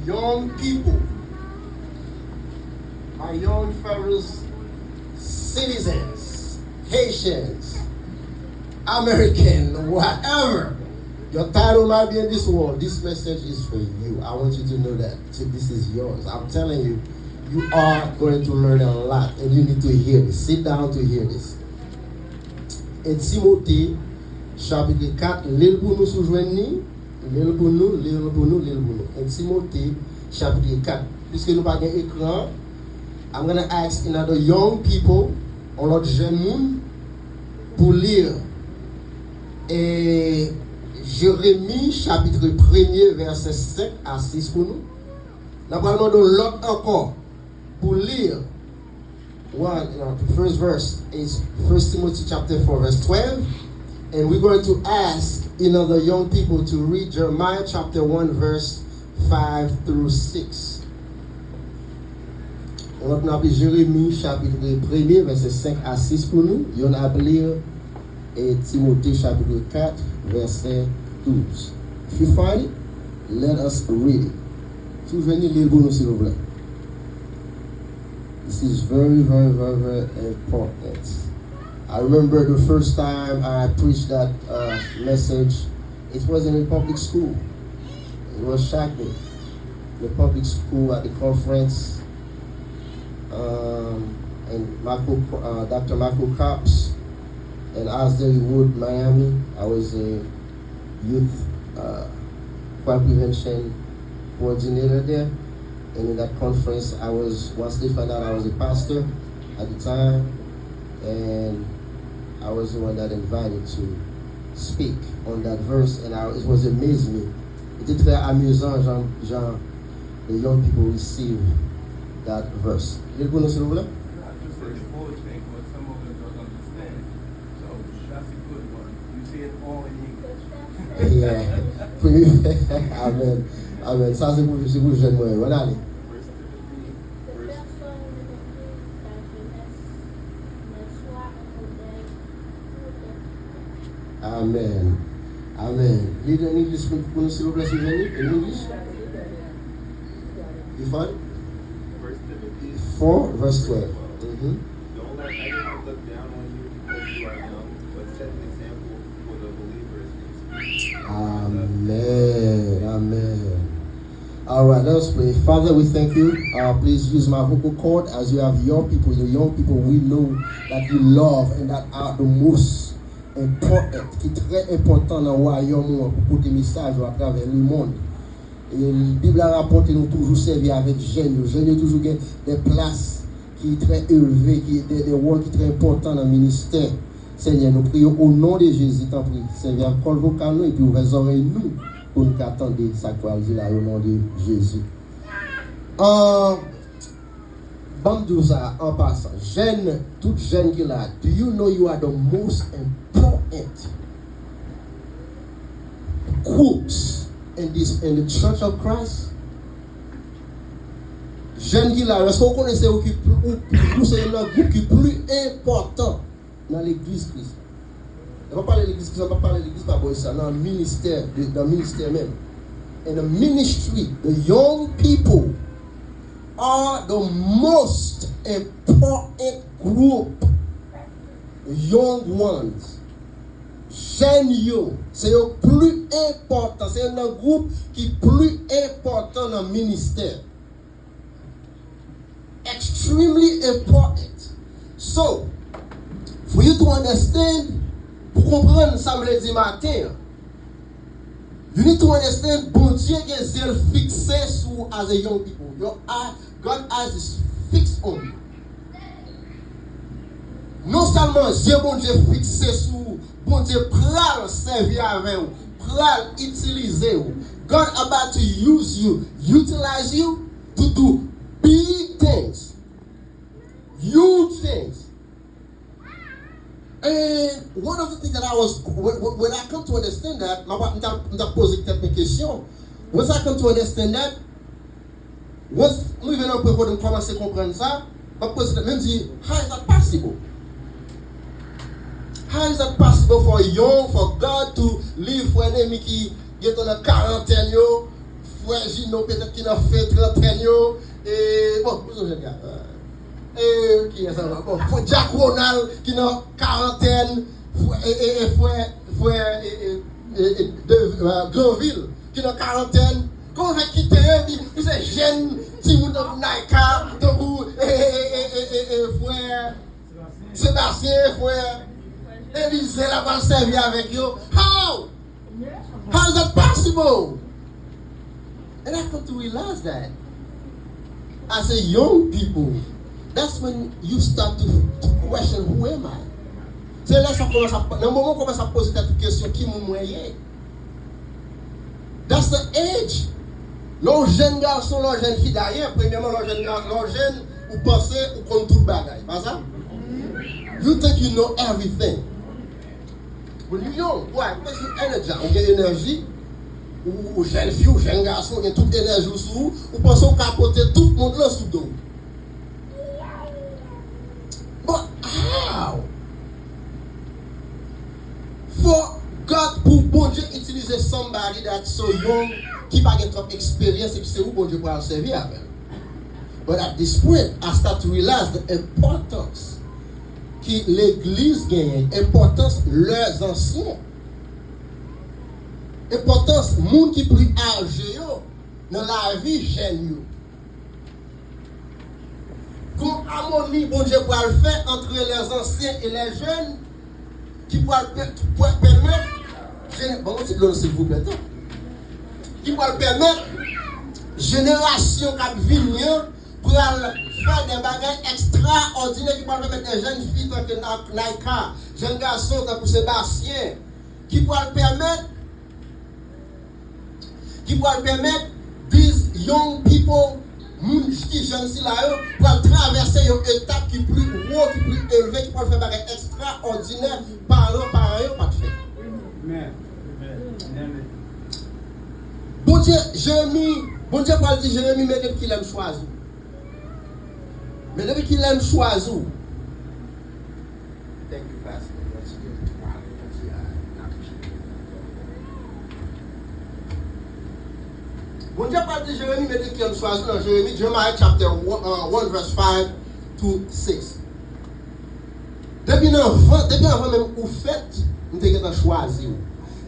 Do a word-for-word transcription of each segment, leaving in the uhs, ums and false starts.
Young people, my young fellow citizens, Haitians, American, whatever your title might be in this world, this message is for you. I want you to know that. See, this is yours. I'm telling you, you are going to learn a lot, and you need to hear this. Sit down to hear this. En Timote, chapit kat, li l pou nou si w jwenn li. Li l pou nou, li l pou nou, li l pou nou. En Timote, chapit kat. Piske nou pa gen ekran, I'm gonna ask another young people, yon lòt jèn moun, pou li e Jeremi, chapit premye, vèsè senk a sis pou nou. N ap pral mande yon lòt ankò pou li one, you know, the first verse is First Timothy chapter four, verse twelve. And we're going to ask another young people to read Jeremiah chapter one, verse five through six. Lòt n ap li Jeremi chapit premye, vèsè senk a sis pou nou. Youn ap li e Timote chapit kat, vèsè douz. If you find it, let us read it. Si w jwenn li, li l pou nou, silvouplè. This is very, very, very, very important. I remember the first time I preached that uh, message, it was in a public school. It was shocking. The public school at the conference, um, and Michael, uh, Doctor Michael Crabs and Asbury Wood, Miami. I was a youth uh, crime prevention coordinator there. And in that conference, I was, once they found out I was a pastor at the time, and I was the one that invited to speak on that verse, and I, it was amazing. Li te trè amizan jan, jan the young people receive that verse. Li l pou nou, silvouplè? Not just in the whole thing, but some of it don't understand. So that's a good one. You say it all in English. Yeah. Amen. Amen. Sa se pou, se pou jèn mwen yo. Ann ale. Amen. Amen. Li an English pou nou, silvouplè, si w jwenn li. In English? You find it? Four, verse twelve. Mm-hmm. Don't let anyone look down on you because you are young, but set an example for the believers in speech. Amen. Amen. All right, let us pray. Father, we thank you. Uh, please use my vocal cord as you have your people, your young people we know that you love and that are the most important, ki trè enpòtan nan wayòm ou an pou pote mesaj ou atravè lemonn. E Bib la rapòte nou toujou sèvi avèk jèn yo. Jèn yo toujou gen de plas ki trè elve, ki de, de wòl ki trè enpòtan nan ministè. Senyè, nou priye o non de Jezi, tanpri, sèvi ak kòd vokal nou epi ouvè zòrèy nou pou nou ka tande sa k pral di la, o non de Jezi. An, ban m di w sa an pasan, jèn, tout jèn ki la, do you know you are the most important groups in this, in the Church of Christ? Jèn ki la yo, èske w konnen se ou ki pl-, ou, ou se youn nan gwoup ki pli enpòtan nan legliz Kris la? Lè m ap pale legliz Kris la, m pa pale legliz pa bò isit la, nan ministè, de, nan ministè menm. In the ministry, the young people are the most important group. Young ones. Jèn yo, se yo pli enpòtan, se youn nan gwoup ki pli enpòtan nan ministè. Extremely important. So, for you to understand, pou konprann sa m vle di maten an, you need to understand, Bondye gen zye l fikse sou ou as a young people. Your eye, God eyes is fixed on you. Non sèlman zye Bondye fikse sou ou, Bondye pral sèvi avè w, pral itilize w. God about to use you, utilize you to do big things, huge things. And one of the things that I was, when, when, when I come to understand that, m ap, m t ap, m t ap poze tèt mwen kesyon. Once I come to understand that, once m rive nan pwen kote m kòmanse konprann sa, m ap poze tèt mwen, m di, "How is that possible? How is that possible for young, for God to leave, for enemy ki gentan nan karantèn yo, Frè Jino petèt ki nan fen trantèn yo. E, bon, ou sonje gade. E, kiyès ankò? Bon, frè Jack Ronald ki nan karantèn. Frè, e, e, e, frè, frè, e, e, e, e, de, e, Granville ki nan karantèn. Kòman fè kite yo, epi, epi se jèn timoun tankou Naïka, tankou, e, e, e, frè Sébastien, frè Elysée la pral sèvi avèk yo. How? How is that possible? And I come to realize that as a young people, that's when you start to, to question, who am I? Se lè sa kòmanse ap, nan moman w kòmanse ap poze tèt ou kesyon, ki moun mwen ye? That's the age. Lè w jèn gason, lè w jèn fi, dayè, premyèman, lè w jèn gason, lè w jèn, ou panse ou konn tout bagay, pa sa? You think you know everything. When you young, why? Because you energy, ou gen enèji, ou, ou jèn fi, ou jèn gason, ou gen tout enèji w sou ou, ou panse ou ka pote tout mond lan sou do w. But how? For God, pou Bondye itilize somebody that so young, ki pa gen twòp eksperyans, epi se ou Bondye pral sèvi avè l. But at this point, I start to realize the importance ki legliz genyen, enpòtans lè zansyen, enpòtans moun ki pli aje yo nan lavi jèn yo. Gon amoni Bondye pral fè antre lè zansyen e lè jèn ki pral pè-, pè-, pèmèt, jene-, ban mwen ti dlo silvouplè, tan. Ki pral pèmèt jenerasyon k ap vini an pral fè de bagay ekstraòdinè, ki pral pèmèt de jèn fi tankou Na-, Naïka, jèn gason tankou Sébastien, ki pral pèmèt ki pral pèmèt these young people, moun ki jèn sila yo, pral travèse yon etap ki pli wo, ki pli elve, ki pral fè bagay ekstraòdinè paran paran yo pa t fè. Amen. Amen. Bondye, Jeremi, Bondye pral di Jeremi, men depi kilè m chwazi w. Men depi kilè m chwazi w. Thank you, Pastor. Mèsi de twa. Mèsi a, n apresye. Bondye pral di Jeremi, men depi kilè m chwazi w nan Jeremi, Jeremiah chapter one, uh, one verse five to six. Depi nan vant, depi anvan menm ou fèt, m te gentan chwazi w.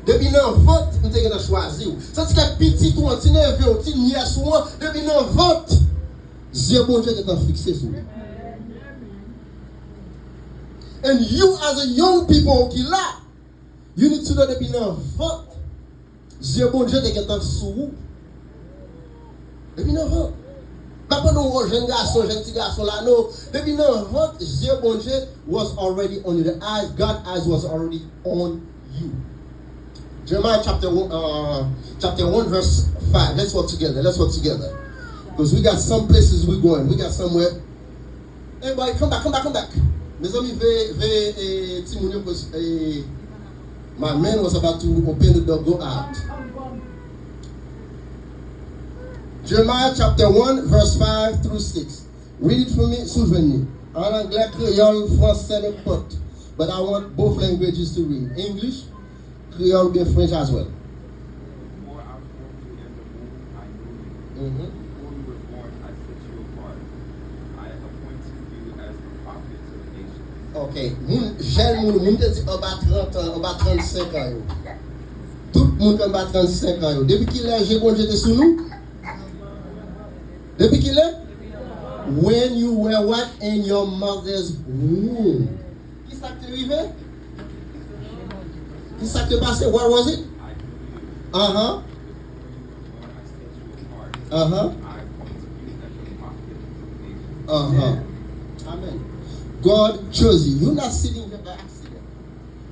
Depi nan vant, m te gentan chwazi w. Sa ti kè pitit ou an, ti neve w, ti nyès ou an, depi nan vant, zye Bondye gentan fikse sou ou. And you as a young people ki la, you need to know depi nan vant, zye Bondye te gentan sou ou. Depi nan vant. Pa pandan w jèn gason, jèn ti gason la, non. Depi nan vant, zye Bondye was already on you. The eyes, God eyes was already on you. Jeremiah chapter one, uh, chapter one verse five. Let's work together. Let's work together. Because we got some places we going. We got somewhere. Hey boy, come back, come back, come back. Mezanmi, veye, veye, eh, timoun yo, 'cause, eh, my man was about to open the door, go out. Jeremiah chapter one, verse five through six. Read it for me, si w jwenn li. An anglè, kreyòl, fransè, nenpòt. But I want both languages to read. English, Creole oubyen French as well. Before I formed you in the womb, I knew you. Mhm. Before you were born, I set you apart. I appointed you as the prophet to the nations. Ok. Moun, jèn moun, moun te di anba trant an, anba trannsenk an yo. Tout moun ki anba trannsenk an yo. Depi kilè je Bondye te sou nou? Depi kilè? When you were what? In your mother's womb. Ki sa k te rive? Ki sa k te pase? What was it? Aha. Aha. Aha. Amen. God chose you. You're not sitting here by accident.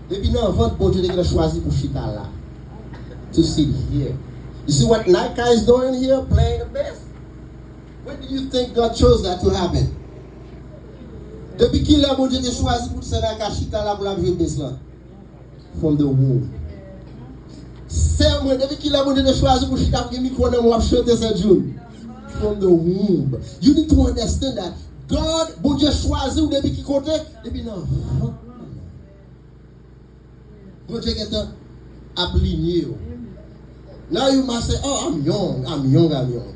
Depi nan vant, Bondye te gentan chwazi pou chita la. To sit here. You see what Naika is doing here, playing the bass? When do you think God chose that to happen? Depi kilè Bondye te chwazi pou sè Naika chita la pou l ap jwe bass lan? From the womb. Sè mwen, depi kilè Bondye te chwazi pou chita pou gen mikwo nan men w ap chante, sè June? From the womb. You need to understand that. God, Bondye chwazi w depi ki kote? Depi nan vant. Bondye gentan ap linye w. Now you might say, "Oh, I'm young, I'm young, I'm young."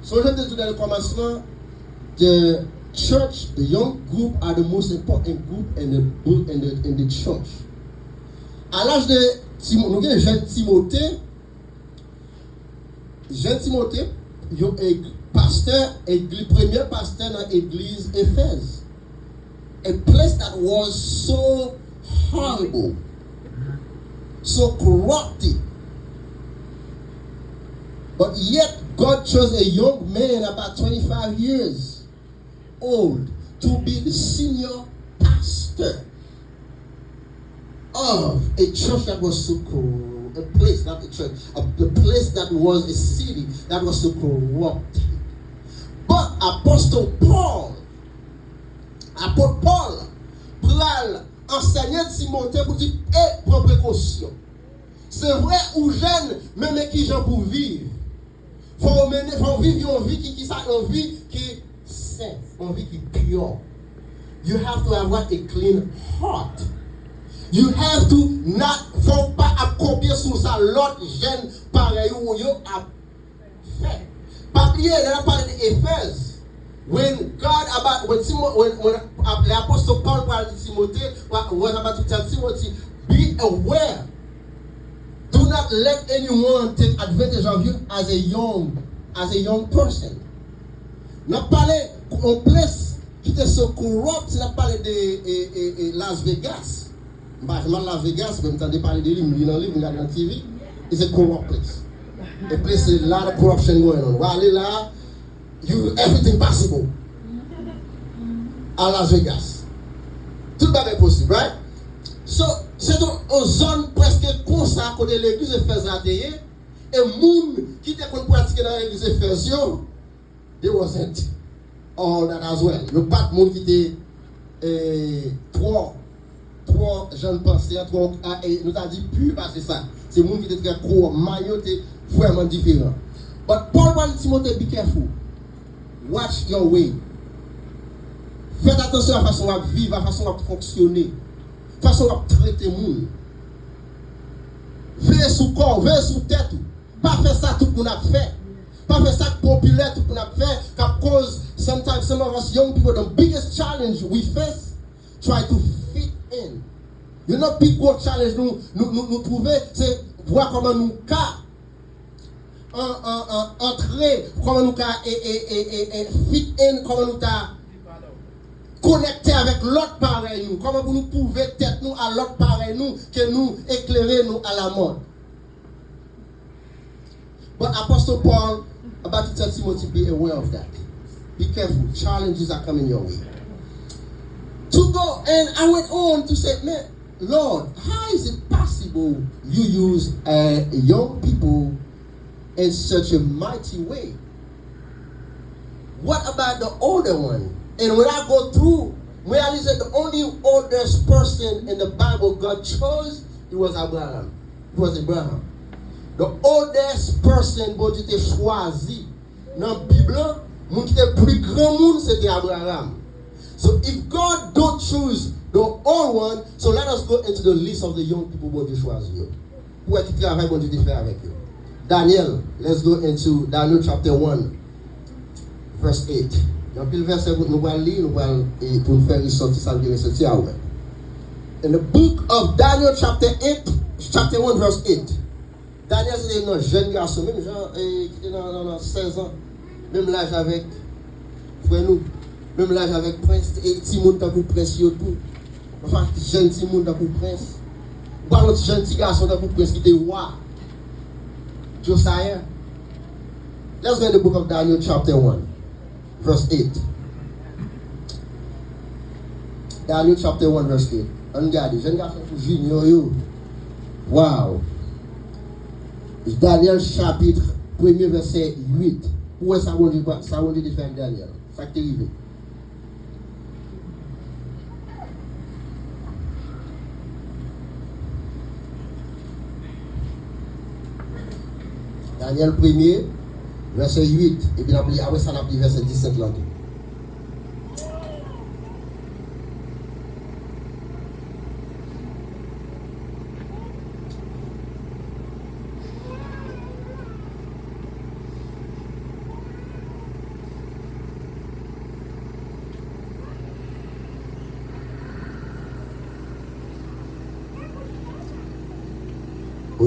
So, jan m te di w nan kòmansman, the church, the young group are the most important group in the book, in the, in the church. A laj de Timo-, nou gen jèn Timote, jèn Timote, yon eg-, pastè, egli-, premye pastè nan egliz Efèz. A place that was so horrible, so corrupted. But yet, God chose a young man about twenty-five years old to be the senior pastor of a church that was so corrupt, a place, not a church, a, a place that was a city that was so corrupted. But Apostle Paul, Apot Pòl pral ansèye Timote pou di, e, pran prekosyon. Se vre, ou jèn, men men kijan pou w viv. Fò w mennen, fò w viv yon vi ki, ki sa, yon vi ki sen, yon vi ki pure. You have to have what? A clean heart. You have to not, fò w pa ap kopye sou sa lòt jèn parèy ou yo ap fè. Pa bliye, lè n ap pale de Efèz, when God about, when Timo-, when, when, ap-, lè apostol Paul pral di Timote, wa-, was about to tell Timothy, be aware. Do not let anyone take advantage of you as a young, as a young person. N ap pale yon ples ki te so corrupt, si n ap pale de, e, e, e, Las Vegas. M pa janm al Las Vegas, men m tande pale de li, m li nan liv, m gade nan T V. It's a corrupt place. A place a lot of corruption going on. W ale la, you, everything possible. A Las Vegas. Tout bagay posib, right? So, se yon, yon zòn prèske konsa kote legliz Efèz la te ye, e moun ki te konn pratike nan legliz Efèz yo, they wasn't all that as well. Yo pa t moun ki te, eh, twò, twò jan n panse an, twò, a, e, nou ta di pi pase sa. Se moun ki te trè kowòp, may yo te vrèman diferan. But Paul pral di Timote, be careful. Watch your way. Fèt atansyon a fason w ap viv, a fason w ap fonksyone, fason w ap trete moun. Veye sou kò w, veye sou tèt ou. Pa fè sa tout moun ap fè. Pa fè sa k popilè tout moun ap fè, k ap koz, sometimes some of us young people, the biggest challenge we face, try to fit in. Youn nan pi gwo challenge nou, nou, nou, nou twouve, se vwa kòman nou ka an, an, an, antre, kòman nou ka, e, e, e, e, e, fit in, kòman nou ta konekte avèk lòt parèy nou, kòman pou nou twouve tèt nou a lòt parèy nou, ke nou eklere nou a la mòd. But Apostle Paul about to tell Timothy, be aware of that. Be careful. Challenges are coming your way. To go, and I went on to say, man, Lord, how is it possible you use, uh, young people in such a mighty way? What about the older one? And when I go through, realize that the only oldest person in the Bible God chose, it was Abraham. It was Abraham. The oldest person Bondye te chwazi nan Bib lan, moun ki te pi granmoun, se te Abraham. So if God don't choose the old one, so let us go into the list of the young people Bondye chwazi yo. Pou wè ki travay Bondye te fè avèk yo. Daniel, let's go into Daniel chapter one, verse eight. Gen anpil vèsè pou nou pral li, nou pral, e, pou nou fè resòti sa nou te resòti a wè. In the book of Daniel chapter eight, chapter one, verse eight. Daniel se te yon jèn gason, menm jan, e, ki te nan, nan, nan sèz an, menm laj avèk frè nou, menm laj avèk prens, e timoun tankou prens yo tou. Anfen, jèn timoun tankou prens. Ou pa wè yon jèn ti gason tankou prens ki te wa Josiah. Let's go in the book of Daniel chapter one, verse eight. Daniel chapter one, verse eight. Ann gade, jèn gason tou junior yo. Wow. Daniel chapit premye, vèsè uit. Pou wè sa Bondye, sa Bondye te fè ak Daniel. Sa k te rive. Daniel premye, vèsè uit, epi n ap li, apre sa n ap li vèsè disèt lan tou.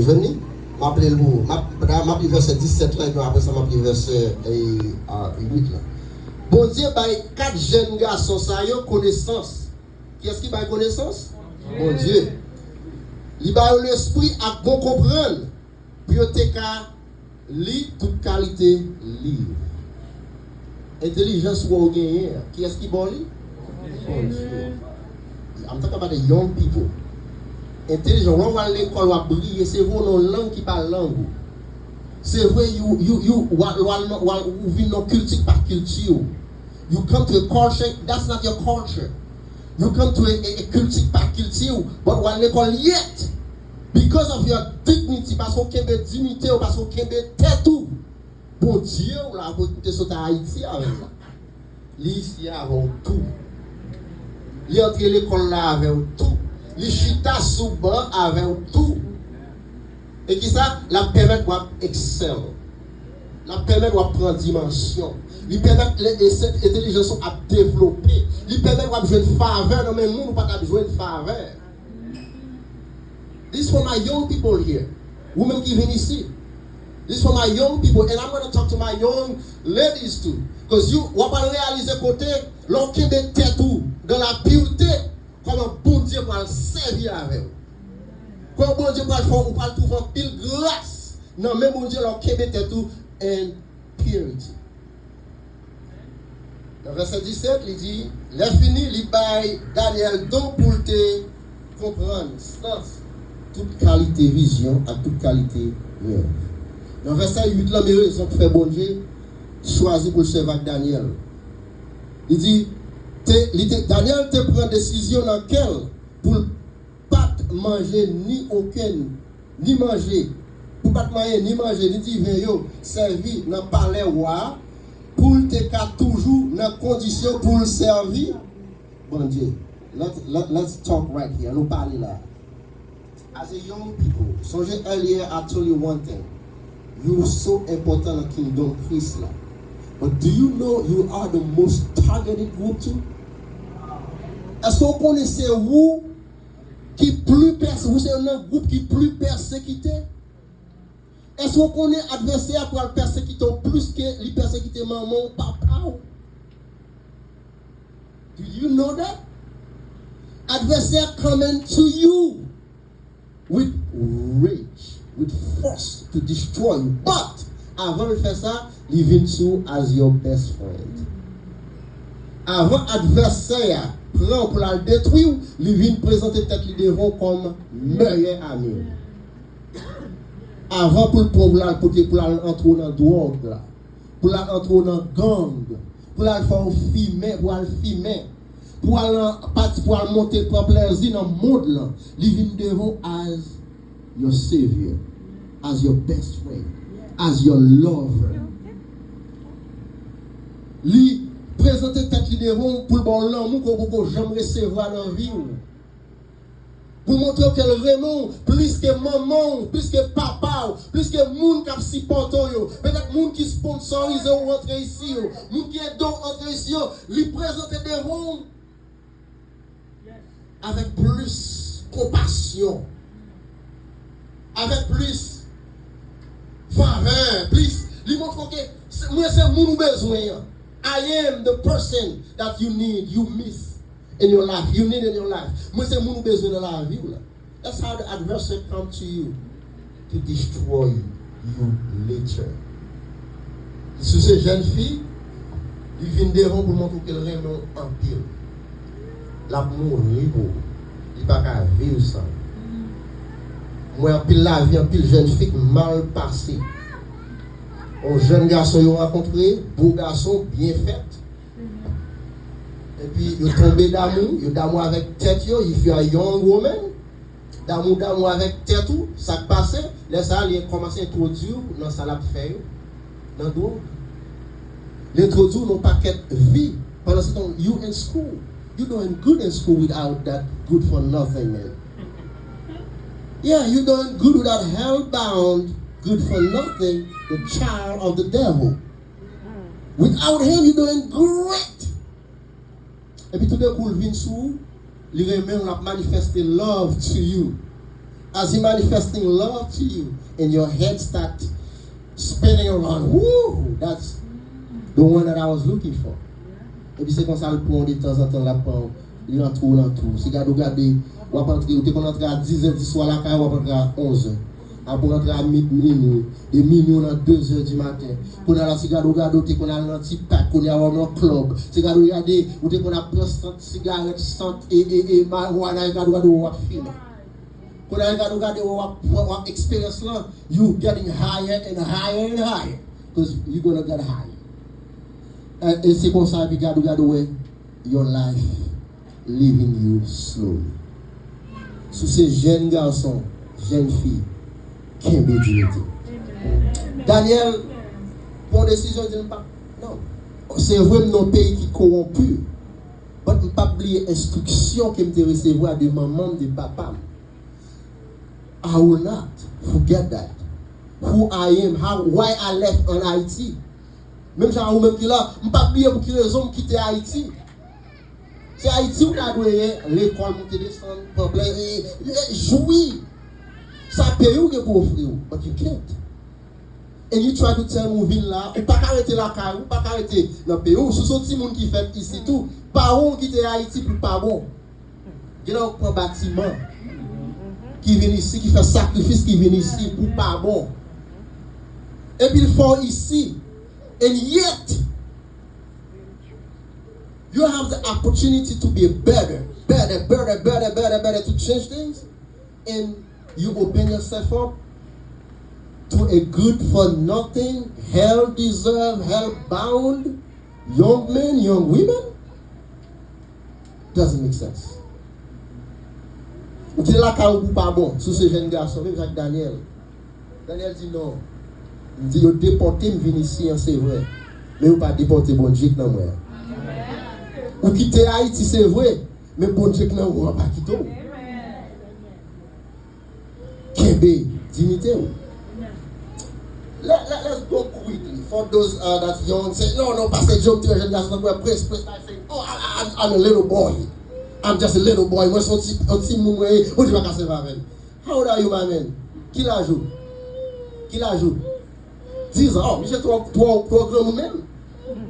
Jwenn li? M ap li l pou ou. M ap, m ap li vèsè disèt la, epi apre sa, m ap li vèsè, e, a, uit la. Bondye bay kat jèn gason sa yo konesans. Kiyès ki bay konesans? Bondye. Li ba yo lespri ak bon konprann pou yo te ka li tout kalite liv. Entèlijans ou wè w genyen an, kiyès ki ba w li? Bondye. I'm talking about the young people. Entèlijans, lè w al lekòl, w ap briye, se vre w nan yon lang ki pa lang ou. Se vre, you, you, you, w al, w al, w al, ou vin nan kilti ki pa kilti w. You come to a culture, that's not your culture. You come to a, a, a kilti ki pa kilti w, but w al lekòl yet. Because of your dignity, paske w kenbe diyite w, paske w kenbe tèt ou. Bondye w la, ou te sot a Ayiti avè l la. Li isi avè w tou. Li antre lekòl la avè w tou. Li chita sou ban avè w tou. E kisa? L ap pèmèt w ap excel. L ap pèmèt w ap pran dimansyon. Li pèmèt le, e, se, entèlijans ou ap devlope. Li pèmèt w ap jwenn favè nan men moun ou pa t ap jwenn favè. This for my young people here. Ou menm ki vin isi. This for my young people. And I'm gonna talk to my young ladies too. Cause you, w ap al reyalize kote, lè w kenbe tèt ou dans la pureté, kòman Bondye pral sèvi avè w. Kòman Bondye pral fè w, ou pral twouve anpil gras nan men Bondye lè w kenbe tèt ou in purity. Nan vèsè disèt, li di, lè fini, li bay Danyèl don pou l te konprann sans tout kalite vizyon ak tout kalite rèv. Nan vèsè uit lan, men rezon ki fè Bondye chwazi pou l sèvi ak Danyèl. Li di, te, li te, Danyèl te pran desizyon nan kè l pou l pa t manje ni okenn, ni manje, pou pa t manyen ni manje, ni diven yo sèvi nan palè wa a, pou l te ka toujou nan kondisyon pou l sèvi Bondye. Let, let, let's talk right here. Nou pale la. As a young people, sonje earlier I told you one thing. You so enpòtan nan kingdom Kris la. But do you know you are the most targeted group too? Èske w konnen se ou ki pli pèse, ou se youn nan gwoup ki pli pèsekite? Èske w konnen advèsè a pral pèsekite w plis ke li pèsekite manman w, papa w? Do you know that? Advèsè a coming to you with rage, with force to destroy you. But, avan l fè sa, li vin sou w as your best friend. Avan advèsè a pran w pou l al detwi w, li vin prezante tèt li devan w kòm meyè ami w. Avan pou l pran w pou l al pote, pou l al antre w nan dwòg la, pou l al antre w nan gang, pou l al fè w fimen, pou w al fimen, pou w al nan pati, pou w al monte pran plèzi nan mond lan, li vin devan w as your savior, as your best friend, as your lover. Li prezante tèt li devan w pou l ba w lanmou ke w poko janm resevwa nan vi w. Pou montre w ke l renmen w plis ke manman w, plis ke papa w, plis ke moun k ap sipòte w yo. Petèt moun ki sponsorize w rantre isi yo, moun ki ede w rantre isi yo, li prezante devan w avèk plis konpasyon, avèk plis favè, plis, li montre w ke se, mwen se moun ou bezwen an. I am the person that you need, you miss in your life, you need in your life. Mwen se moun ou bezwen nan lavi w la. That's how the adversary come to you to destroy you later. Si w se jèn fi, li vin devan w pou l montre w ke l renmen w anpil. L ap mouri pou ou. Li pa ka viv san ou. M wè anpil lavi, anpil jèn fi k mal pase. Yon jèn gason yo rankontre, bo gason, byen fèt. Epi yo tonbe damou, yo damou avèk tèt yo, if you are young woman, damou, damou avèk tèt ou, sa k pase, lè sa a, li kòmanse entwodui w nan sa l ap fè yo, nan dwòg. Li entwodui w nan pakèt vi. Pandan se tan, you in school. You doing good in school without that good for nothing man. Yeah, you doing good without hell bound, good for nothing, the child of the devil. Without him, you doing great. Epi toudenkou l vin sou ou, li renmen w, l ap manifeste love to you. As he manifesting love to you, and your head start spinning around, woo, that's the one that I was looking for. Epi se konsa l pran w de tanzantan, l ap pran w, li nan twou, nan twou. Se gade w gade, w ap antre, ou te konn antre a dis zè di swa lakay ou, w ap antre a onz zè. Apre w antre a mi- minwi, de minwi nan de zè di maten. Kounye a la, se gade w gade, ou te konn al nan ti pak, kounye a w nan klèb. Se gade w gade, ou te konn ap pran sant sigarèt, sant e, e, e, marijuana, e gade w gade, w ap fimen. Kounye a, gade w gade, w ap, w ap, w ap experience lan, you getting higher and higher and higher, 'cause you gonna get higher. E, e se konsa, epi gade w gade, w wè, your life leaving you slowly. Si w se jèn gason, jèn fi, kenbe diyite. Daniel pran yon desizyon, di, "M pa, non." Se vre, m nan yon peyi ki kowonpi, but m p ap bliye enstriksyon ke m te resevwa de manman m, de papa m. I will not forget that. Who I am, how, why I left an Haiti. Menm jan ou menm ki la, m p ap bliye pou ki rezon m kite Ayiti. Se Ayiti ou ta dwe ye, lekòl, monte desann, pran plè, e, e, jwi sa peyi w gen pou ofri w, but you can't. And you try to tell me ou vin la, ou pa ka rete lakay ou, ou pa ka rete nan peyi w. Si w se yon timoun ki fèt isi tou, paran w kite Ayiti pou pa bon. Gen nan ou pran batiman ki vin isi, ki fè sakrifis, ki vin isi pou pa bon. Epi l fè w isi. And yet, you have the opportunity to be better, better, better, better, better, better, to change things, and you open yourself up to a good for nothing, hell deserve, hell bound young men, young women. Doesn't make sense. Ou te lakay ou pou pa bon, si w se jèn gason, menm jan ak Daniel. Daniel di, "Non." Li di, "Yo depòte m vin isi an, se vre. Men yo pa depòte Bondye k nan mwen an." Ou kite Ayiti, se vre, men Bondye k nan ou an pa kite w. Kenbe diyite w. Let, let, let's go quickly. For those, uh, that young, say, "No, no, Pastor Joe, m te jèn gason, mwen prens, prens, I say, oh, I, I, I'm a little boy. I'm just a little boy. Mwen se yon ti, yon ti moun, mwen, Bondye pa ka sèvi avè m." How old are you, my man? Ki laj ou? Ki laj ou? Diz an. Oh, misye twò, twò, twò granmoun menm.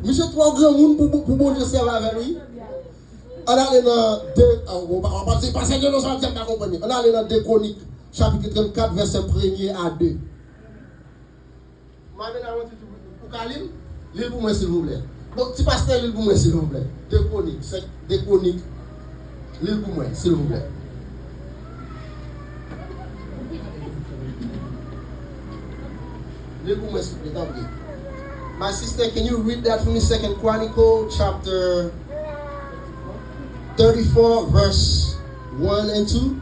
Misye twò granmoun pou, pou, pou Bondye sèvi avè l, wi. Ann ale nan de, ah, w ap, w ap di, "Pastè Djeno, sa w ap di a m pa konprann li." Ann ale nan de Kwonik, chapit trannkat, vèsè premye a de. Mwen, I want you to, ou ka li l? Li l pou mwen, silvouplè. Bon, ti pastè, li l pou mwen, silvouplè. De Kwonik, senk, de Kwonik. Li l pou mwen, silvouplè. Li l pou mwen, silvouplè, tanpri. My sister, can you read that for me? Second Chronicle, chapter thirty-four, verse one and two.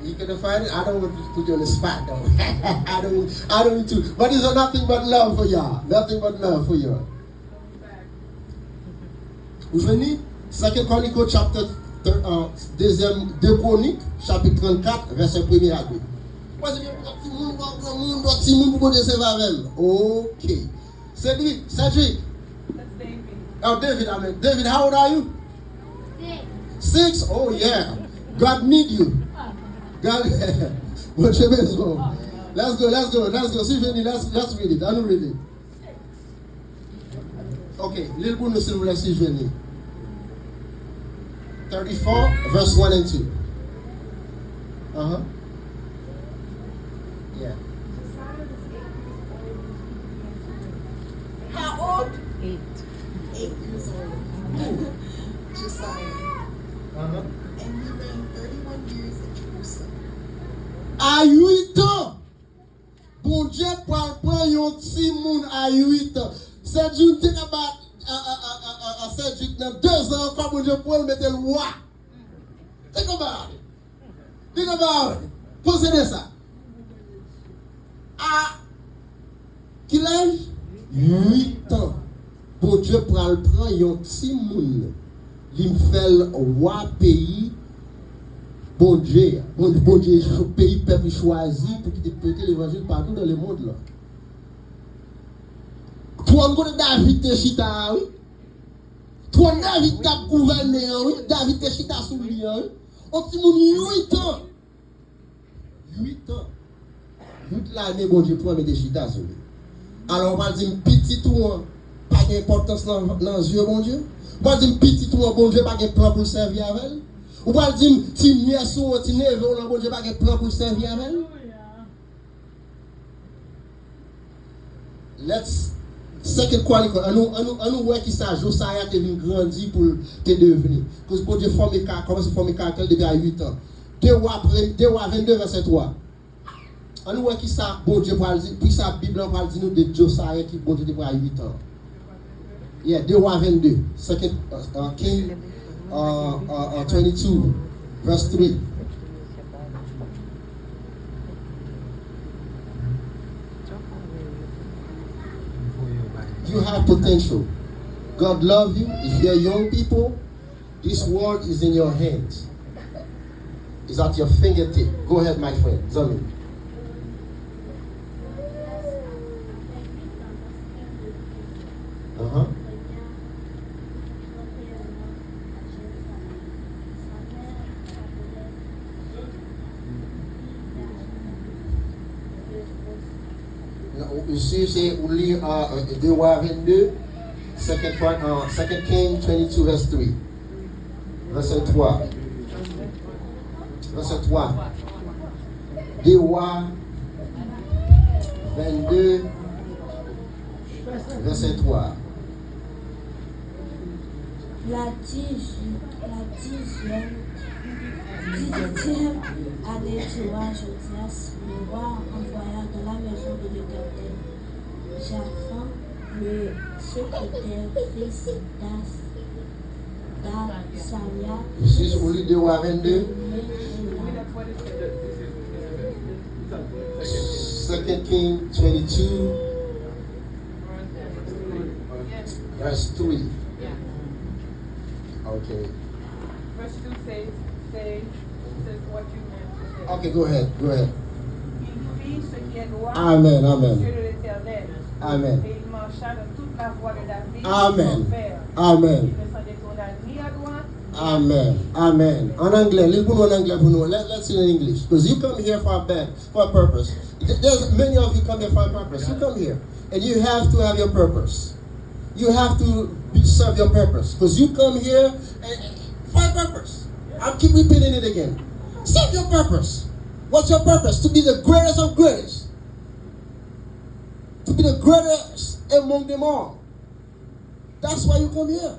You can find it. I don't want to put you on the spot, though. I don't, I don't mean to. But it's nothing but love for y'all. Nothing but love for y'all. Ou jwenn li? Second Chronicle, chapter, uh, dezyèm, de Kwonik, chapit trannkat, vèsè premye a de. Mwen, se byen, timoun, granmoun, timoun, pou Bondye sèvi avè l. Ok. Cedric, Cedric. That's David. Oh, David, I mean. David, how old are you? Six. Six? Oh, yeah. God need you. God, Bondye bezwen w. Let's go, let's go, let's go. Si vini, let's, let's read it. Ann nou read it. Ok, li l pou nou, silvouplè, si vini. Thirty-four, verse one and two. Uh-huh. Yeah. How old? Eight. Eight years old. Josiah. Uh-huh. And he reigned thirty-one years in Jerusalem. A uit an, Bondye pral pran yon timoun a uit an. Cedric, think about, uh, uh, uh, uh, uh, Cedric, nan de zan ankò, Bondye pran l mete l wa. Think about it. Think about it. Panse de sa. A ki laj? Uit an. Bondye pral pran yon timoun, li fè l wa peyi Bondye a. Bon, Bondye, peyi pèp li chwazi pou ki te pote levanjil patou nan lemonn lan. Twòn kote David te chita a, wi. Twòn David t ap gouvène an, wi. David te chita sou li an, wi. Yon timoun uit an. Uit an. Uit lane Bondye pran mete chita sou li. Alò, ou pral di m pitit ou an pa gen enpòtans nan, nan zye Bondye? Ou pral di m pitit ou an, Bondye pa gen plan pou l sèvi avè l? Ou pral di m ti nyès ou an, ti neve w lan, Bondye pa gen plan pou l sèvi avè l? Let's Second Chronicle. Ann nou, ann nou, ann nou wè kisa Josaya te vin grandi pou l te devni. Koz Bondye fòme ka, kòmanse fòme karaktè l depi a uit an. De Wa, pre- de Wa vennde, vèsè twa. Ann nou wè kisa Bondye pral di, kisa Bib lan pral di nou de Josaya ki Bondye te pran a uit an. Yeah, de Wa vennde, Second uh, uh, King uh, uh, uh, twenty-two, verse three. You have potential. God love you. If you're young people, this world is in your hands. It's at your fingertip. Go ahead, my friend. Zanmi. Uh-huh. Ou si se ou li a de Wa vennde, Second Chron- uh, Second King twenty-two verse three. Vèsè twa. Vèsè twa. De Wa vennde, vèsè twa. La dizyèm, la dizyèm, dizyètyèm année du roi Josias, le roi envoya dans la maison de l'Éternel Shaphan, le secrétaire, fils d'As- d'Asaria, Sis ou li de Wa vennde. Second King twenty-two, verse three. Okay. Verse two says, say, says what you meant to say. Okay, go ahead, go ahead. Il fit ce qui est droit Amen, amen. Aux yeux de l'Éternel. Amen. Et il marcha dans toute la voie de David, Amen. Son père. Amen. Il ne s'en détourna ni à droite, ni à Amen. Amen. An anglè, li pou nou an anglè pou nou. Let, let's see in English. Because you come here for a bad, for a purpose. Th- There's many of you come here for a purpose. You come here. And you have to have your purpose. You have to be, serve your purpose. Because you come here and, for a purpose. I keep repeating it again. Serve your purpose. What's your purpose? To be the greatest of greatest. To be the greatest among them all. That's why you come here.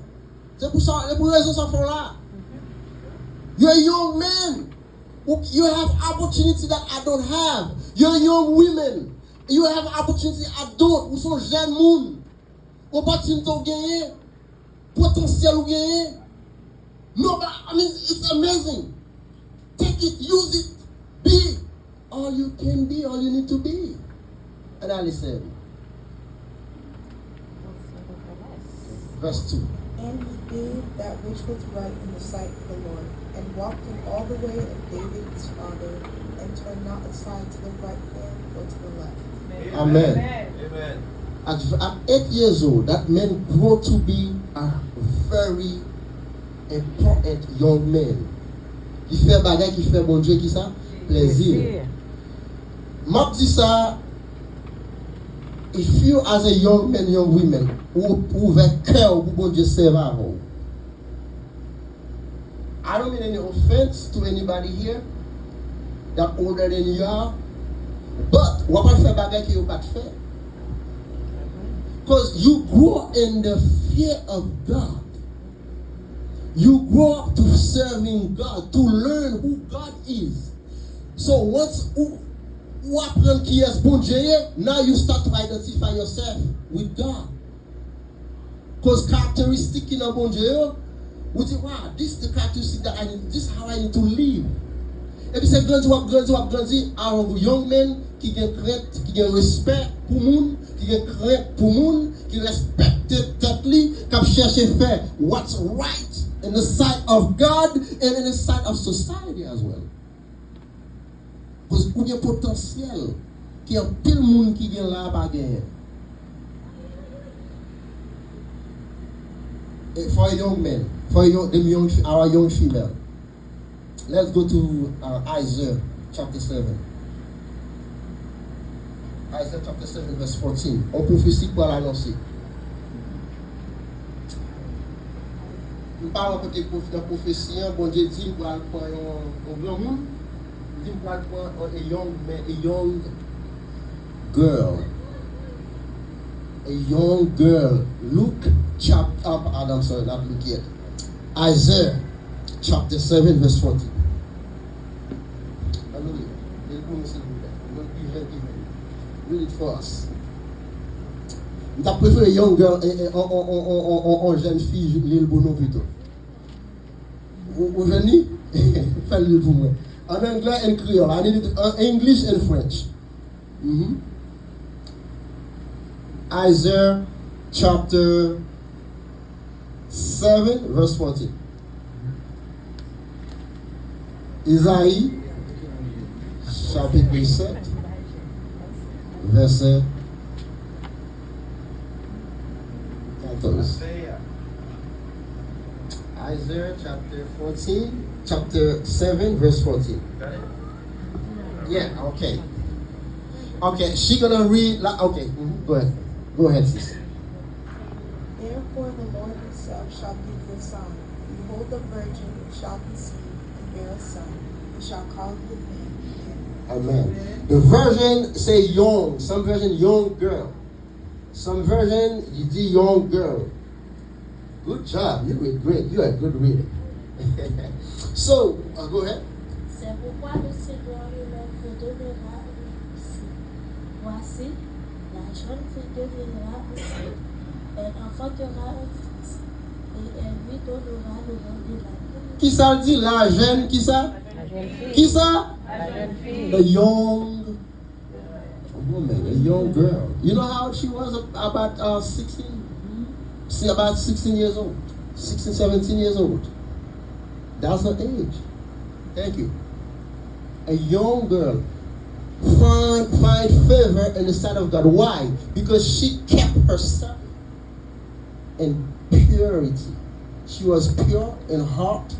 Se pou sa, se pou rezon sa fè w la. You're a young man. You have opportunity that I don't have. You're a young woman. You have opportunity I don't. Ou se yon jèn moun. Opòtinite w genyen. Potansyèl ou genyen. Nobody, I mean, it's amazing. Take it, use it. Be all you can be, all you need to be. And I listen. Verse two. And he did that which was right in the sight of the Lord, and walked in all the way of David his father, and turned not aside to the right hand or to the left. Amen. Amen. At, at eight years old, that man grew to be a very important young man. Li fè bagay ki fè Bondye ki sa? Plezi. M ap di sa, if you as a young man, young woman, ou, ou ouvè kè w pou Bondye sèvi avè w. I don't mean any offense to anybody here that older than you are, but w ap fè bagay ke yo pa t fè. Cause you grow in the fear of God. You grow up to serving God, to learn who God is. So once ou, ou aprann kiyès Bondye ye, now you start to identify yourself with God. Cause karakteristik ki nan Bondye yo, ou di, wow, this is the characteristic that I need, this is how I need to live. Epi se grandi, w ap grandi, w ap grandi, a yon young man ki gen krent, ki gen respè pou moun, ki gen krent pou moun, ki respekte tèt li, k ap chèche fè what's right in the sight of God and in the sight of society as well. Paske ou gen potansyèl ke anpil moun ki gen la a pa genyen. E for a young man, for a young, them young, our young female. Let's go to uh, Isaiah chapter seven. Isaiah chapter seven verse fourteen. On pwofesi k pral anonse. M pa wè kote pwof-, nan pwofesi an, Bondye di m pral pran yon, yon granmoun. Li di m pral pran a young man, a young girl. A young girl. Luke chapter, uh, I'm sorry, not Luke yet. Isaiah chapter seven verse fourteen. Ann nou li. Li pou nou, silvouplè. Mwen pi jèn ki mwen. Read it for us. M t ap prefere young girl, eh, eh, on, on jèn fi li l pou nou pito. Ou, ou jwenn li? Fè l li l pou mwen. An anglè and Creole. I need it in English and French. Mhm. Isaiah chapter seven, verse fourteen. Ezayi, chapit sèt, vèsè katòz. Isaiah chapter fourteen, chapter seven, verse fourteen. Yeah, okay. Okay, she gonna read, like, okay, mhm, go ahead. Go ahead, sis. Therefore, the Lord himself shall give you a sign. Behold, the virgin shall conceive and bear a son, and shall call his name Emmanuel. Amen. The virgin say young. Some version, young girl. Some version, you di young girl. Good job. You read great. You are a good reader. So, uh, go ahead. C'est pourquoi le Seigneur lui-même vous donnera une Voici, la jeune fille deviendra enceinte, elle enfantera un fils, et elle lui donnera le nom d'Emmanuel. Kisa l di? La jeune, kisa? Kisa? The young woman, a young girl. You know how she was about, uh, sixteen? She about sixteen years old. Sixteen, seventeen years old. That's her age. Thank you. A young girl find, find favor in the sight of God. Why? Because she kept herself in purity. She was pure in heart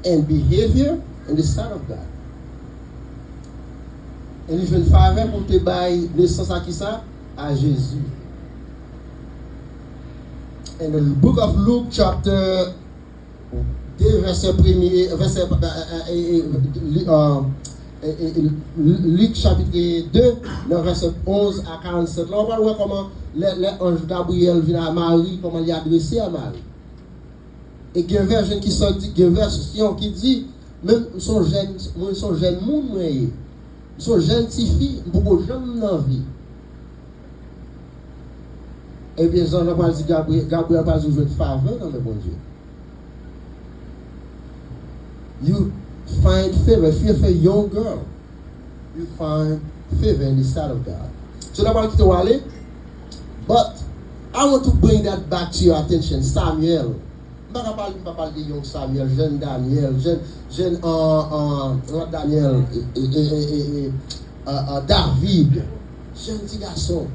and behavior in the sight of God. E li jwenn favè pou te bay nesans a kisa? A Jezi. In the book of Luke, chapter de, vèsè premye, vèsè, eh, eh, eh, li, eh, eh, eh, Lik chapit de, nan vèsè onz a karannsèt la, w pral wè kòman lè, lè anj Gabriyèl vin a Mari, kòman li adrese a Mari. E gen vèsyon ki sòti, gen vèsyon ki di, menm m se yon jèn, mwen se yon jèn moun mwen ye. M se yon jèn tifi, m poko janm nan vi. Ebyen, zanj lan pral di Gabri-, Gabriyèl pral di w jwenn favè nan men Bondye. You find favor. If you're a young girl, you find favor in the sight of God. So, n ap pral kite w ale. But I want to bring that back to your attention. Samuel. M pa ka pale, m pa pale de young Samuel, jèn Daniel, jèn, jèn, uh, uh, not Daniel, eh, eh, eh, eh, eh, uh, uh, David. Jèn ti gason.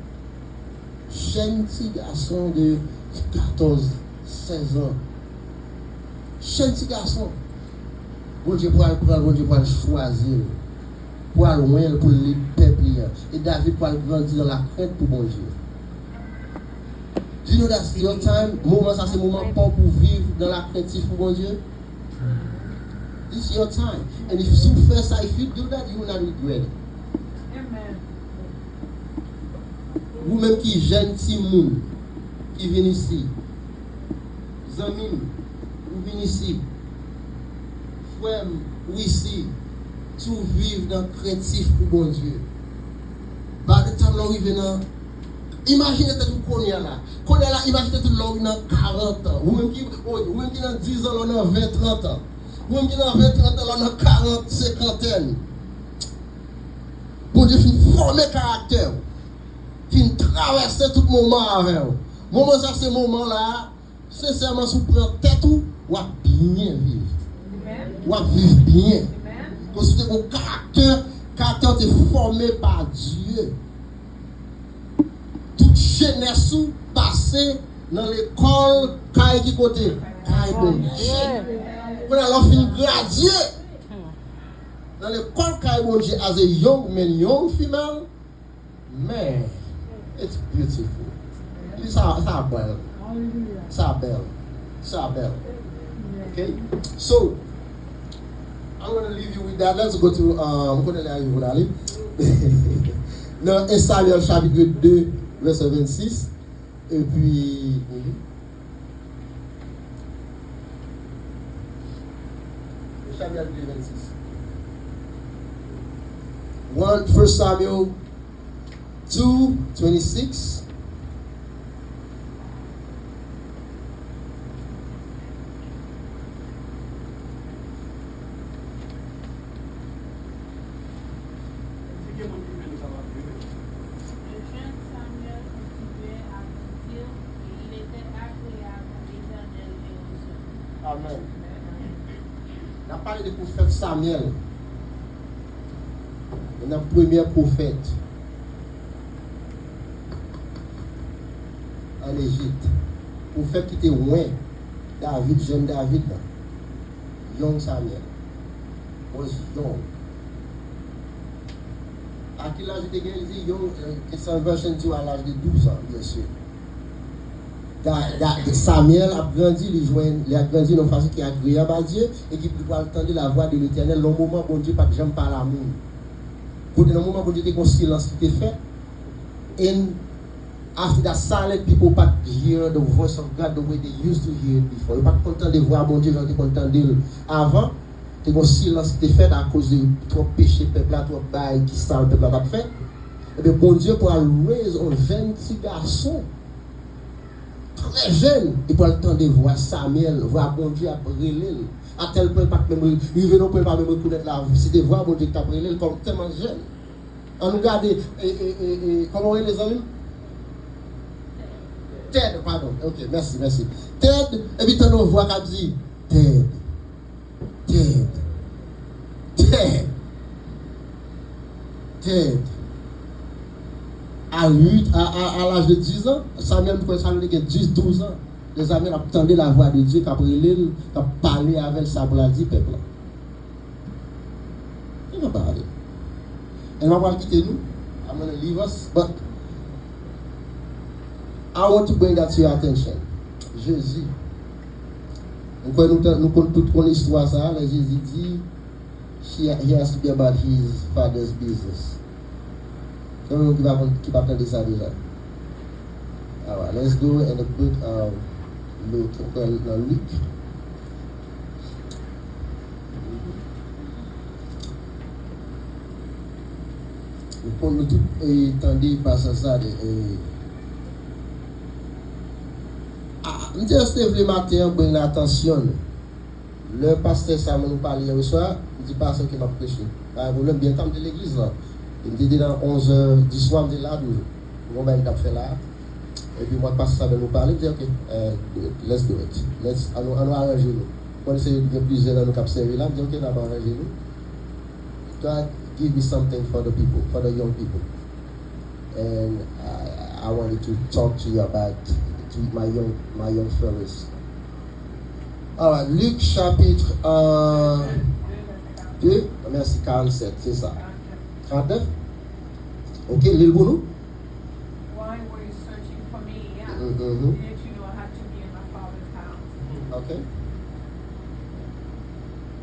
Jèn ti gason de katòz, sèz an. Jèn ti gason. Bondye pral pran l, Bondye pral chwazi l. Pral lwen l pou l lid pèp li an. E David pral grandi nan lakrent pou Bondye. Do you know that's your time? Moman sa se moman pa w pou viv nan lakrentif pou Bondye. This is your time. And if, si w fè sa, if you do that, you will not regret it. Amen. Ou menm ki jèn timoun ki vin isi, zanmi m, ou vin isi, frè m, ou isi, si w viv nan krentif pou Bondye, by the time lè w rive nan, imajine tèt ou kounye a la. Kounye a la, imajine tèt ou lè w nan karant an. Ou menm ki, ou, ou menm ki nan diz an, lè w nan ven, trant an. Ou menm ki nan ven, trant an, lè w nan karant, senkantèn. Bondye fin fòme karaktè w. Fin travèse tout moman avè w. Moman sa se moman la, sensèman, si w pran tèt ou, w ap byen viv. W ap viv byen. Konsi w te gen yon karaktè, karaktè w te fòme pa Dye. Tout jenès ou pase nan lekòl kay ki kote? Kay Bondye. Kounye a, lè w fin gradye nan lekòl kay Bondye as a young man, young female, It's beautiful. Sa, sa bèl. Sa bèl. Sa bèl. Okay? So, I'm gonna leave you with that. Let's go to, uh, m konnen lè a rive pou n ale. Nan en Samyèl chapit de, vèsè vennsis. Epi, mhm. En Samyèl de, vennsis. One, First Samuel two twenty-six. Le jeune Samuel continuait à grandir, et il était agréable à l'Éternel et aux hommes. Amen. N ap pale de pwofèt Samyèl. Youn nan premye pwofèt ann Ejip. Pwofèt ki te wen David, jèn David la. Young Samuel was young. A ki laj li te gen? Li di young, eh, e sa vèsyon di w a laj de douz an, byen si. Da, da, Samyèl ap grandi, li jwenn, li ap grandi nan yon fason ki agreyab a Dye, e ki li pral tande lavwa de Letènèl. Nan yon moman, Bondye pa t janm pale a moun. Kote nan moman Bondye te gen yon silans ki te fèt, and after that silent, people pa t hear the voice of God the way they used to hear it before. Yo pa t konn tande vwa Bondye jan yo te konn tande l avan. Te gen yon silans ki te fèt akoz de twòp peche pèp la, twòp bagay ki sal pèp la t ap fè. Ebyen, Bondye pral raise yon jèn ti gason, trè jèn, li pral tande vwa Samyèl, vwa Bondye ap rele l. A tèl pwen, l pa t menm ri-, rive nan pwen, l pa menm rekonèt la, si te vwa Bondye ki t ap rele l, kòm tèlman jèn. Ann nou gade, e, e, e, e, kòman w rele, zanmi m? Ted, padon. Ok, mèsi, mèsi. Ted, epi tande yon vwa k ap di, Ted. Ted. Ted. Ted. A uit, a, a, a laj de dis an, Samyèl, m kwè Samyèl te gen dis, douz an. Dèzame, l ap tande lavwa de Dye k ap rele l, k ap pale avè l, sa pou l al di pèp la. Think about it. And m ap pral kite nou. I'm gonna leave us, but I want to bring that to your attention. Jezi. M kwè nou, nou konn tout konn istwa sa a, lè Jezi di, "She, he has to be about his father's business." Konbyen moun ki pa konn, ki pa tande sa deja? Alright, let's go in the book of Luke. Ou kwè nan Lik? Nou konn, nou tout, eh, tande pasaj sa de, eh, ah, m te, just te vle maten an bring atansyon nou. Lè pastè Simon nou pale yè swa, m di pastè ke m ap preche. Pa gen pwoblèm, byen tan m te legliz la. E m te, te nan onz è di swa, m te la toujou. Gon bagay m t ap fè la. Epi mwen ak pastè Simon nou pale, m di, "Ok, eh, do it. Let's do it. Let's, ann nou, ann nou aranje nou." Konnen se gen plizyè nan nou k ap sèvi la, m di, "Ok, n ap aranje nou." God give me something for the people, for the young people. And I, I wanted to talk to you about, to my young, my young fellas. Alright, Lik chapit, euh, de, vèsè karannsèt, se sa. Karannèf? Ok, li l pou nou. Why were you searching for me? Yeah. Mm-hmm. Didn't you know I had to be in my father's house? Ok.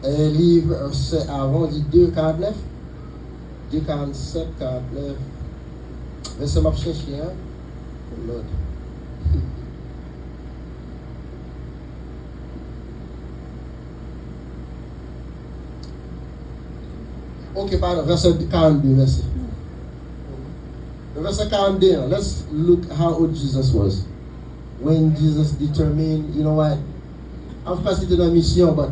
E li vèsè avan di de karannèf. De karannsèt, karannèf. Vèsè m ap chèche a. Oh Lord. Ok, padon, vèsè karannde, mèsi. Vèsè karannde an, let's look how old Jesus was. When Jesus determined, you know what? Of course, li te nan misyon, but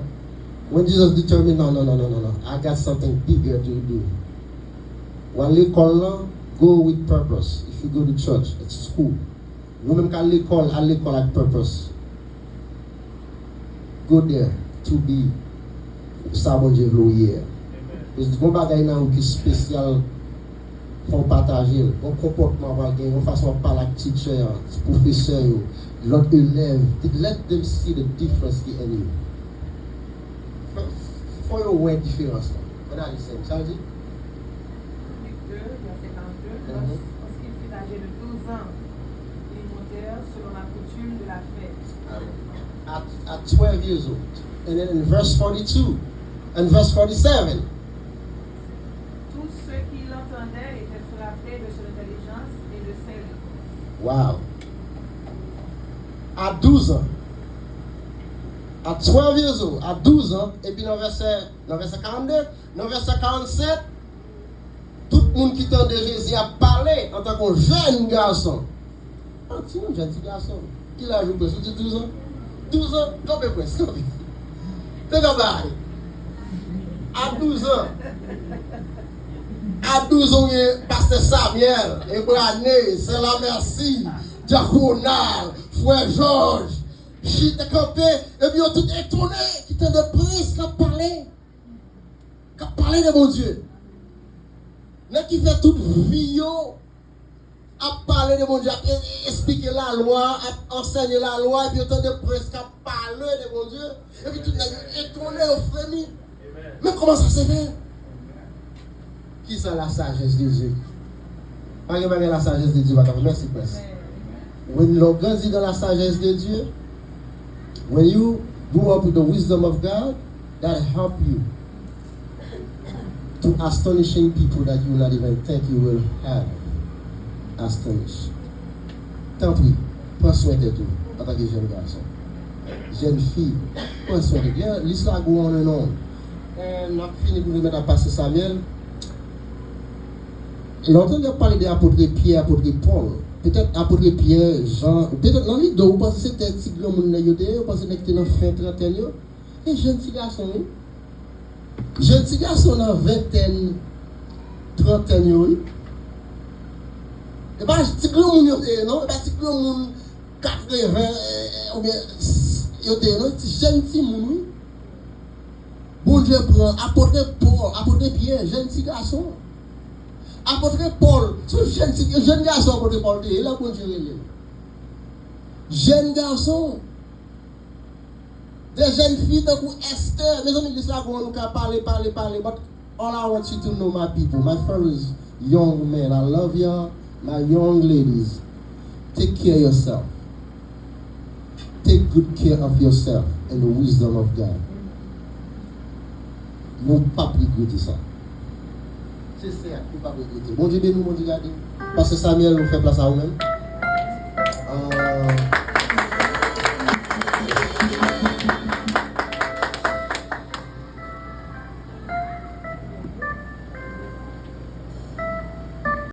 when Jesus determined, "No, no, no, no, no, no. I got something bigger to do." W al lekòl lan, go with purpose. If you go to church, it's school. Ou menm k al lekòl, al lekòl ak purpose. Go there to be sa Bondye vle w ye a. Paske gon bagay nan ou ki espesyal, fò w pataje l. Gon konpòtman w pral gen, yon fason w ap pale ak teacher an, pwofesè yo, lòt elèv. Let them see the difference ki in you. Fò, fò yo wè diferans lan. Ann ale, sè m, sa l di? Lik de, vèsè karannde, lorsqu'il fut âgé de douze ans, coutume de la fête. At, at twelve years old. And then in verse forty-two and verse forty-seven. Tous ceux qui l'entendaient étaient frappés de son intelligence et de ses réponses. Wow. À douze ans. À twelve years old, à douze ans, epi nan vèsè, nan vèsè karannde, nan vèsè karannsèt, tout moun ki tande Jezi ap pale antanke yon jèn gason. Yon timoun, jèn ti gason. Ki laj ou, prens? Ou di douz an? Douz an? Kanpe, prens, kanpe. Te kanpe. A douz an. A douz an, ou gen pastè Samuel, Ebrane, sè Lamèsi, dyak Ronald, frè Jòj, chita kanpe, epi yo tout etone ki tande prens k ap pale, k ap pale de Bondye. Nèg ki fè tout vi yo ap pale de Bondye, ap e- e- esplike lalwa, ap ansèye lalwa, epi yo tande prens k ap pale de Bondye, epi tout nèg yo etone, yo fremi. Men comment ça se fait? Qui ça la sagesse de Dieu? Pa gen bagay la sagesse de Dieu pa ka fè. Mèsi, prens. When lè w grandi dans la sagesse de Dieu, when you grow up with the wisdom of God, that help you to astonishing people that you not even think you will have astonished. Tanpri, pran swen tèt ou antanke jèn gason. Jèn fi, pran swen tèt ou. Yeah, lis la go on and on. And n ap fini pou nou mèt ap pase Samuel. Lè w tande y ap pale de apotre Pyè, apotre Pòl, petèt apotre Pyè, Jan, petèt nan lide w, ou panse se te ti granmoun nèg yo te ye, ou panse nèg ki te nan fen trantèn yo. E jèn ti gason, wi. Jèn ti gason nan ventèn, trantèn yo, wi. E pa ti granmoun yo te ye, non. E pa ti granmoun katreven, eh, eh, oubyen s- yo te ye, non. Ti jèn timoun, wi. Bondye pran apotre Pòl, apotre Pyè, jèn ti gason. Apotre Pòl, se yon jèn ti, jèn gason apotre Pòl te ye, lè Bondye rele l. Jèn gason. De jèn fi tankou Esther. Mezanmi, lis la gwo, nou ka pale, pale, pale. But all I want you to know, my people, my fellow young men, I love y'all, my young ladies. Take care of yourself. Take good care of yourself and the wisdom of God. Nou p ap regrete sa. Se sè a, nou p ap regrete. Bondye beni w, Bondye gade w. Pastè Samuel, nou fè plas a ou menm.